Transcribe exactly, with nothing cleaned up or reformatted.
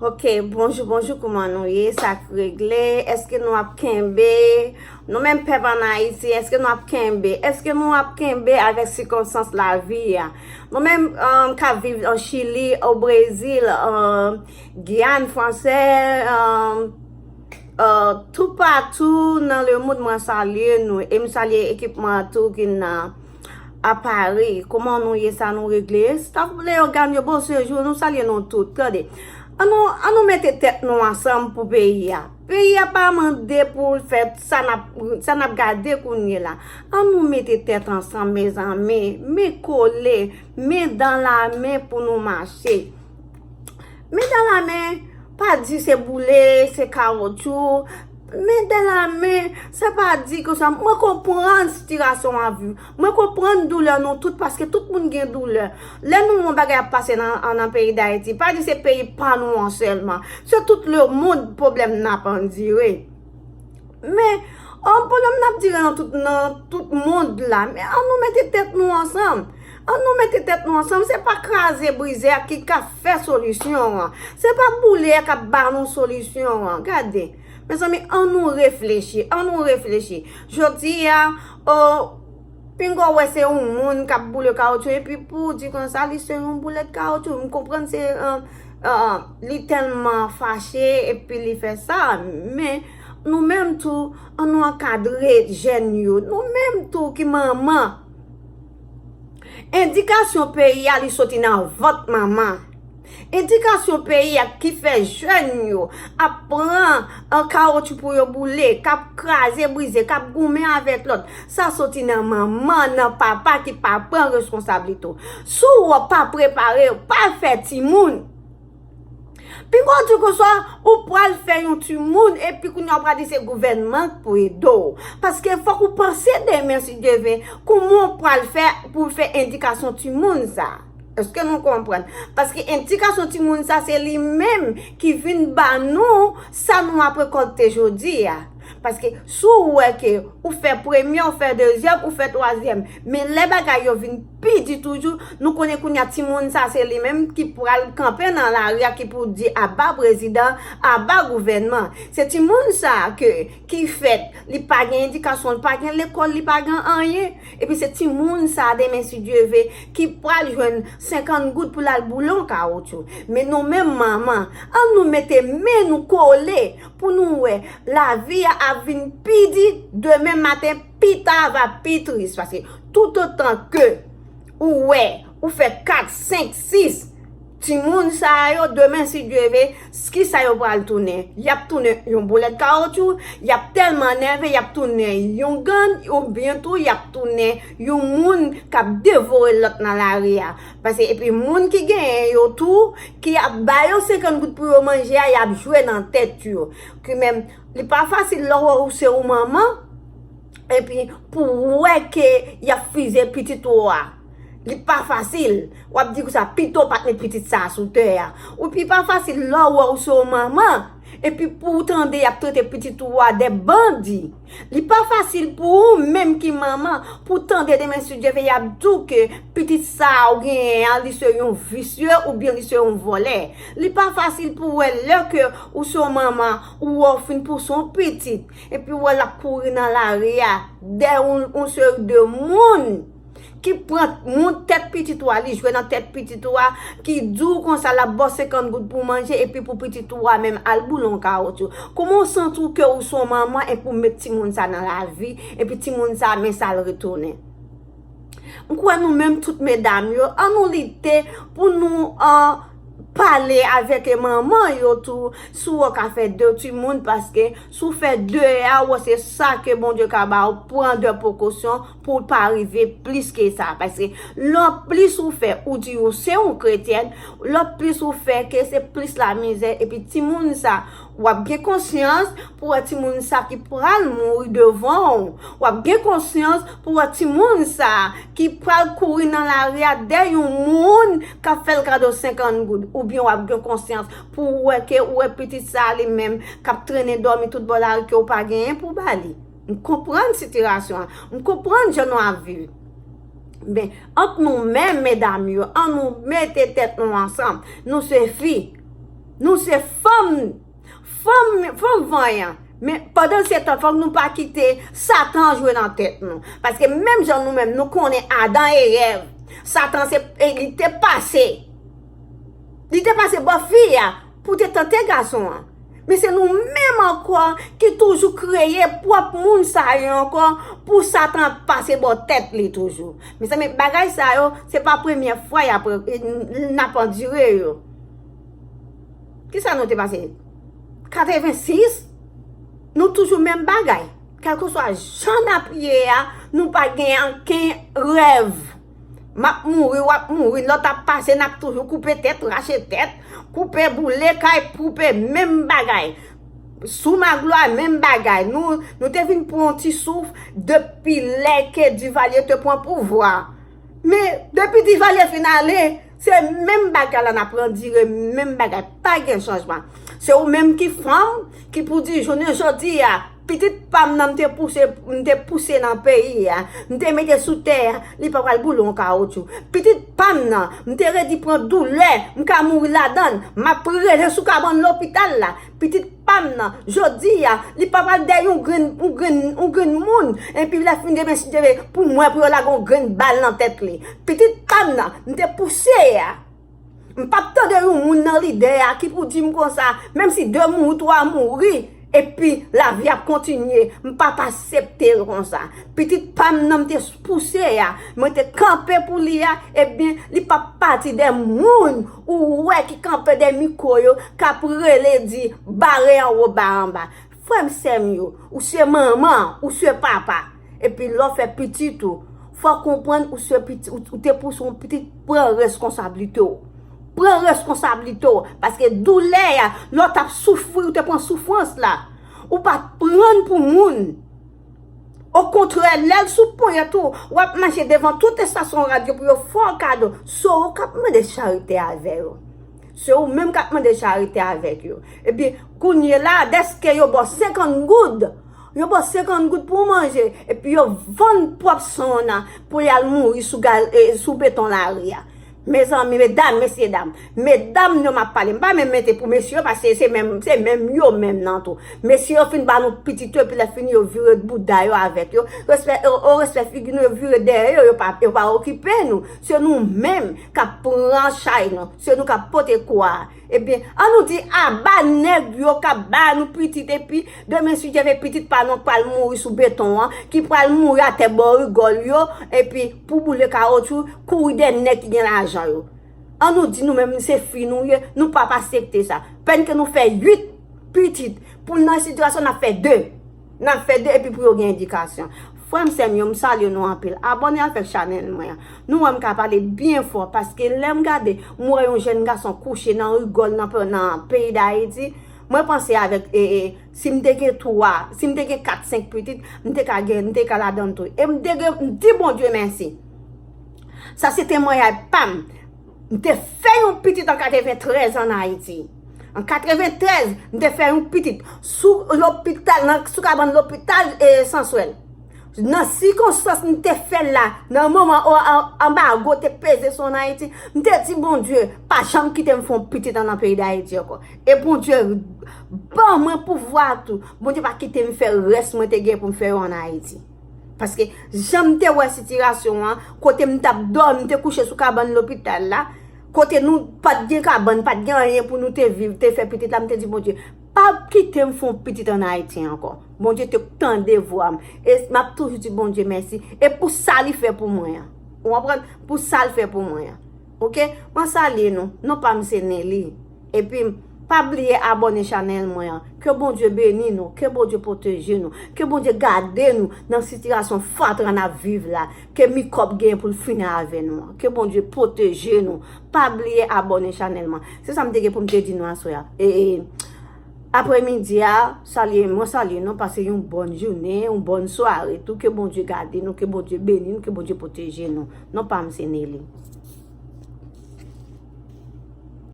Ok, bonjou, bonjou, kouman nou ye? Sa k regle? Èske nou ap kenbe? Nou menm pèp ann Ayiti, èske nou ap kenbe? Èske nou ap kenbe avèk sikonstans lavi a? Nou menm um, k ap viv an Chili, o Brezil, um, Giyàn Fransè, um, uh, toupatou nan lemonn, mwen salye nou. E m salye ekip mwen an tou ki nan a Pari. Kòman nou ye, sa nou regle? Staff Leyogàn yo, bon sejou, nou salye nou tout. Tande, an nou, an nou mete tèt nou ansanm pou peyi a. Peyi a pa mande pou l fè sa n ap, sa n ap gade kounye la. An nou mete tèt ansanm, mezanmi. Men kole, men dan la men pou nou mache. Men dan la men, pa di se boule, se kawotchou. Men dan la men, sa pa di konsa. Mwen konprann sitiyasyon w ap viv. Mwen konprann doulè nou tout, paske tout moun gen doulè. Lè nou wè yon bagay ap pase nan, nan peyi Dayiti, pa di se peyi pa nou an sèlman. Se tout lemonn pwoblèm nan ap andire. Men, an pwoblèm nan ap dire nan tout, nan tout mond la. Men an nou mete tèt nou ansanm. An nou mete tèt nou ansanm. Se pa kraze brize a ki ka fè solisyon an. Se pa boule a k ap ba nou solisyon an. Gade, mezanmi, an nou reflechi, an nou reflechi. Jodi a, o, pinga w wè se yon moun k ap boule kawotchou, epi pou w di konsa, li se yon boulèt kawotchou. M konprann se, uh, uh, li tèlman fache, epi li fè sa, men nou menm tou, an nou ankadre jèn yo. Nou menm tou ki manman. Endikasyon peyi a, li soti nan vant manman. Endikasyon peyi a ki fè jèn yo ap pran an kawotchou pou yo boule, k ap kraze brize, k ap goumen avèk lòt. Sa soti nan manman, nan papa ki pa pran responsablite w. Si w pa prepare, pa fè timoun. Pinga w di konsa, ou pral fè yon timoun, epi kounye a w pral di se gouvènman k pou ede w. Paske fòk ou panse demen, si Dye vle, kòman w pral fè pou w fè endikasyon timoun sa. Èske nou konprann? Paske endikasyon timoun sa, se li menm ki vin ba nou sa nou ap rekòlte jodi a. Paske si w wè ke ou fè premye, ou fè dezyèm, ou fè twazyèm, men lè bagay yo vin pi di toujou, nou konnen kounye a timoun sa se li menm ki pral kanpe nan lari a, ki pou di aba prezidan, aba gouvènman. Se timoun sa ke, ki fèt, li pa gen edikasyon, li pa gen lekòl, li pa gen anyen. Epi se timoun sa demen, si Dye vle, ki pral jwenn senkant goud pou l al boule yon kawotchou. Men nou menm manman, an nou mete men nou kole pou nou wè lavi a ap vin pi di, demen maten, pi ta va pi tris. Paske toutotan ke ou wè, ou fè kat, senk, sis timoun sa yo, demen, si Dye vle, kisa yo pral tounen? Y ap tounen yon boulèt kawotchou, y ap tèlman nève, y ap tounen yon gang, oubyen tou, y ap tounen yon moun k ap devore lòt nan lari a. Paske epi moun ki genyen yo tou, ki ap ba yo senkant goud pou yo manje a, y ap jwe nan tèt yo. Ki menm, li pa fasil lè w wè ou se yon manman, epi pou w wè ke y ap fize pitit ou a. Li pa fasil. W ap di konsa, pito w pa t met pitit sa a sou tè a. Epi pa fasil lè w wè ou se yon manman, epi pou w tande y ap trete pitit ou a de bandi. Li pa fasil pou ou menm ki manman, pou w tande demen, si Dye vle, y ap di w ke pitit sa a ou genyen an, li se yon visye oubyen li se yon vòlè. Li pa fasil pou w wè lè ke ou se yon manman, ou wè w fin pouse yon pitit, epi w wè l ap kouri nan lari a, dèyè yon, yon seri de moun ki pran moun tèt pitit ou a, li jwe nan tèt pitit ou a, ki di w konsa l ap ba w senkant goud pou manje epi pou pitit ou a menm al boule yon kawotchou. Kòman w santi w ke ou se yon manman epi w met timoun sa nan lavi, epi timoun sa men sa l retounen? M kwè nou menm tout medam yo, an nou lite pou nou an pale avèk manman yo tou, si w ka fè de timoun, paske si w fè de a, w wè se sa ke Bondye ka ba w, pran de prekosyon pou w pa rive plis ke sa. Paske lè plis ou fè, ou di ou se yon kretyèn, lè plis ou fè ke se plis lamizè, epi timoun sa, w ap gen konsyans pou wè timoun sa ki pral mouri devan w. W ap gen konsyans pou wè timoun sa ki pral kouri nan lari a dèyè yon moun k ap fè l kado senkant goud. Oubyen w ap gen konsyans pou wè ke ou wè pitit sa li menm k ap trennen dòmi tout bò lari ke w pa genyen pou ba li. M konprann sitiyasyon an. M konprann jan nou ap viv. Men, ant nou menm, medam yo, an nou mete tèt nou ansanm. Nou se fi. Nou se fanm, fanm, fanm vanyan. Men pandan se tan, fòk nou pa kite Satan jwe nan tèt nou. Paske menm jan nou menm, nou konnen Adan e Èv, Satan se, e li te pase. Li te pase bò fi a pou te tante gason an. Men se nou menm ankò ki toujou kreye pwòp moun sa yo ankò pou Satan pase bò tèt li toujou. Mezanmi, bagay sa yo, se pa premye fwa y ap, n ap andire yo. Kisa nou te pase? Katrevensis, nou toujou menm bagay. Kèlkeswa jan n ap ye a, nou pa gen ankenn rèv. M ap mouri, w ap mouri, lòt ap pase, n ap toujou koupe tèt, rache tèt, koupe, boule kay, koupe, menm bagay. Sou Maglwa, menm bagay. Nou, nou te vin pran yon ti souf depi lè ke Divalye te pran pouvwa. Men, depi Divalye fin ale, se menm bagay la n ap andire, menm bagay, pa gen chanjman. Se ou menm ki fanm, ki pou di, jounen jodi a, pitit pa m nan m te pouse, m te pouse nan peyi a, m te mete sou tè a, li pa pral boule yon kawoutchou. Pitit pa m nan, m te redi pran doulè, m ka mouri ladan l, m ap rele sou kabann lopital la. Pitit pa m nan, jodi a, li pa pral dèyè yon grenn, yon grenn, yon grenn moun, epi lè fin demen si Dye vle, pou mwen, pou yo lage yon grenn bal nan tèt li. Pitit pa m nan, m te pouse a. M p ap tande yon moun nan lidè a ki pou di m konsa, menm si de mouri, twa mouri, epi lavi ap kontinye, m p ap aksepte l konsa. Pitit pa m nan m te pouse a, mwen te kanpe pou li a, ebyen, li p ap pati de moun ou wè ki kanpe de mikwo yo, k ap rele di, bare anwo, ba anba. Frè m, sè m yo, ou se manman, ou se papa. Epi lè w fè pitit ou, fò w konprann ou se pitit, ou, ou te pouse yon pitit, pran reskonsablite w. Pran reskonsablite w, paske doulè a, lè w t ap soufri, ou te pran soufrans la. Ou pa t pran l pou moun. Okontrè, lè l sou ponyèt ou, w ap mache devan tout estasyon radyo pou yo fè w kado. Se ou k ap mande charite avè yo. Se ou menm k ap mande charite avèk yo. Epi, kounye la, dèske yo ba w senkant goud, yo ba w senkant goud pou w manje, epi yo vann pwòp san w nan pou y al mouri sou gaz, e, sou beton lari a. Mezanmi, medam, mesye dam, medam yo m ap pale, m pa menm mete pou mesye yo, paske se menm, se menm yo menm nan tou. Mesye yo fin ba nou pitit yo, epi lè fini yo vire bouda yo avèk yo. Respè, yo, yo respè figi nou, yo vire dèyè yo, yo pa, yo pa okipe nou. Se nou menm k ap pran chay nou, se nou k ap pote kwa a. Ebyen, an nou di aba nèg yo k ap ba nou pitit, epi demen si Dye vle pitit pa nou k pral mouri sou beton an, ki pral mouri atè bò rigòl yo, epi pou boule kawotchou, kouri dèyè nèg ki gen lajan yo. An nou di nou menm se fi nou ye, nou p ap aksepte sa. Pèn ke nou fè uit pitit, pou n nan sitiyasyon n ap fè de. N ap fè de epi pou yo gen edikasyon. Frè m, sè m yo, m salye nou anpil. Abòne avèk chanèl mwen an. Nou wè m ka pale byen fò, paske lè m gade, m wè yon jèn gason kouche nan rigòl nan pe-, nan peyi Dayiti, mwen panse avèk, e, e, si m te gen twa, si m te gen kat, senk pitit, m te ka gen, m te ka ladan l tou. E m te gen, m di Bondye mèsi. Sa se temwayaj pa m. M te fè yon pitit an katreventrèz ann Ayiti. An katreventrèz, m te fè yon pitit sou lopital, nan, sou kabann lopital, e, Sanswèl. Nan sikonstans m te fè l la, nan moman o-, an-, anbago te peze sou ann Ayiti, m te di Bondye, pa janm kite m fè yon pitit an nan peyi Dayiti ankò. E Bondye ban mwen pouvwa tou. Bondye pa kite m fè rès mwen te gen pou m fè yo ann Ayiti. Paske jan m te wè sitiyasyon an, kote m t ap dòmi, m te kouche sou kabann lopital la, kote nou pa t gen kabann, pa t gen anyen pou nou te viv, te fè pitit la, m te di Bondye, pa kite m fè yon pitit ann Ayiti ankò. Bondye te tande vwa m. E m ap toujou di Bondye mèsi. E pou sa li fè pou mwen an. Ou konprann? Pou sa l fè pou mwen an. Oke? Mwen salye nou. Non pa m se Nelly. Epi, pa bliye abòne chanèl mwen an. Ke Bondye beni nou, ke Bondye pwoteje nou, ke Bondye gade nou nan sitiyasyon fatra n ap viv la, ke mikwòb gen pou l fini avè nou an. Ke Bondye pwoteje nou. Pa bliye abòne chanèl mwen. Se sa m te gen pou m te di nou aswè a. E, e, aprèmidi a, salye, mwen salye nou, pase yon bòn jounen, yon bòn sware tou. Ke Bondye gade nou, ke Bondye beni nou, ke Bondye pwoteje nou. Non pa m se Nelly.